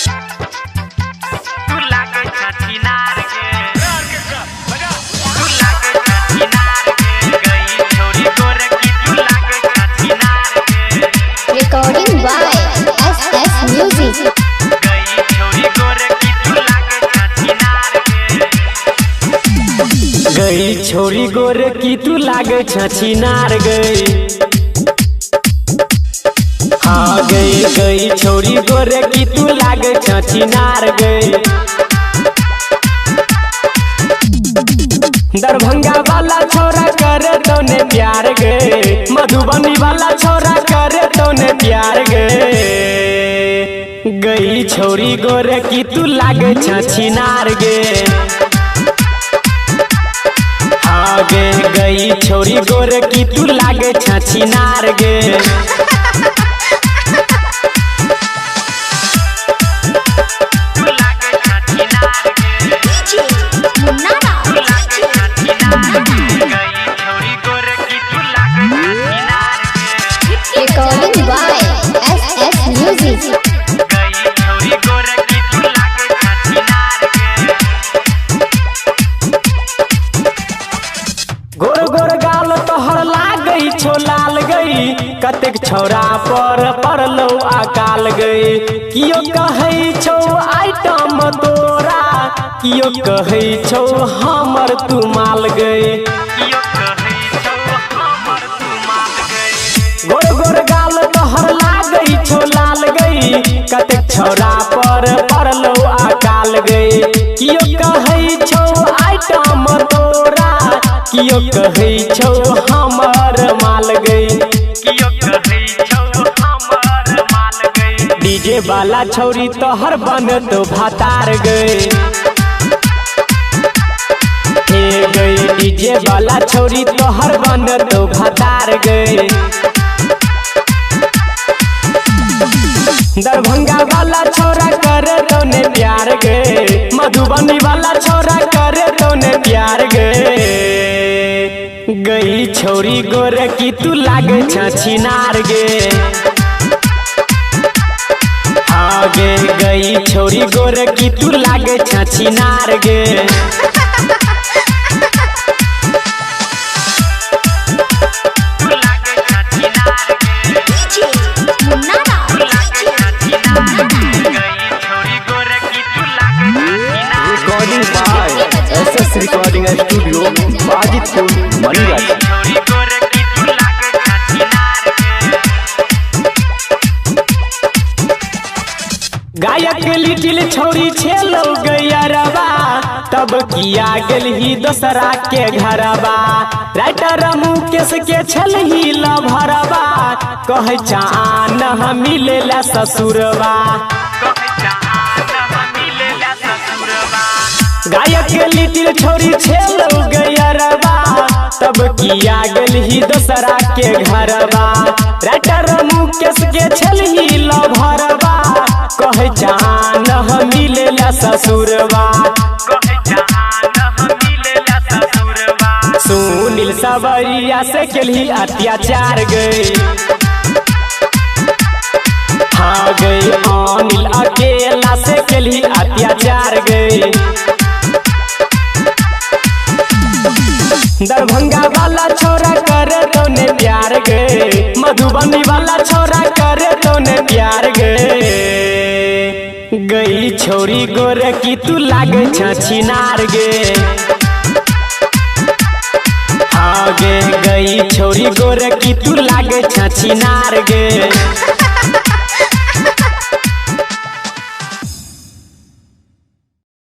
तू लागै छ छिनार गे, तू लागै छ छिनार गे, गई छोरी गोरकी तू लागै छ छिनार गे। Recording by SS Music. गई छोरी गोरकी तू लागै छ छिनार गे। गई छोरी गोरकी तू लागै छ छिनार गई। हाँ गई गई छोरी गोरकी तू लागै छ छिनार गई। दरभंगा वाला छोरा करे तो ने प्यार गे, मधुबनी वाला छोरा करे तो ने प्यार गे। गई छोरी गोरकी तू लागै छ छिनार गे। हाँ गे गई छोरी गोरकी तू लागै छ छिनार गे। तू लागै छ छिनार गे, तू लागै छ छिनार गे, गई छोरी गोरकी तू लागै छ छिनार गे। Recording by SS Music. गई छोरी गोरकी तू लागै छ छिनार गे। गोर गोर गाल तोहर लागै छौ लाल गई, कतेक छौरा पर पड़लौ अकाल गई। कियो कहै छौ आइटम तोरा, कियो कहै छौ हमर तू माल गई। कियो कहै छौ हमर तू माल गई। गोर गोर गाल तोहर लागै छौ लाल गई, कतेक छौरा पर पड़लौ अकाल गई। कियो कहै छौ आइटम तोरा, कियो कहै छौ हमर माल गई। कियो कहै छौ हमर माल गई। डीजे वाला छौरी तोहर बनतो भातार गई। हे गई डीजे वाला छौरी तोहर बनतो भातार गई। दरभंगा वाला छोरा करे तो ने प्यार गे, मधुबनी वाला छोरा करे तो ने प्यार गे। गई छोरी गोरकी तू लागै छ छिनार गे। हाँ गे गई छोरी गोरकी तू लागै छ छिनार गे। तू लागै छ छिनार गे, तू लागै छ छिनार गे, गई छोरी गोरकी तू लागै छ छिनार गे। Recording by SS Recording Studio, Bajitpur, गई Manigachhi. छोरी गोरकी तू लागै छ छिनार गे। गायक लिटिल छौरी छेलौ गैयरबा, तब किया गेलही दोसरा के घरबा। राइटर मुकेश के छलही लभरबा, कहै चान हम मिलेला ससुरबा। कहै चान हम मिलेला ससुरबा। गायक लिटिल छौरी छेलौ गैयरबा, तब किया गेलही दोसरा के घरबा। राइटर मुकेश के छलही लभरबा, कहै चान हम मिलेला ससुरबा। कहै चान हम मिलेला ससुरबा। सुनील सवरिया से केलही अत्याचार गई। हाँ गई अनिल अकेला से केलही अत्याचार गई। दरभंगा वाला छोरा करे तो ने प्यार गे, मधुबनी वाला छोरा करे तो ने प्यार गे। गई छोरी गोरकी तू लागै छ छिनार गे। हाँ गे गई छोरी गोरकी तू लागै छ छिनार गे।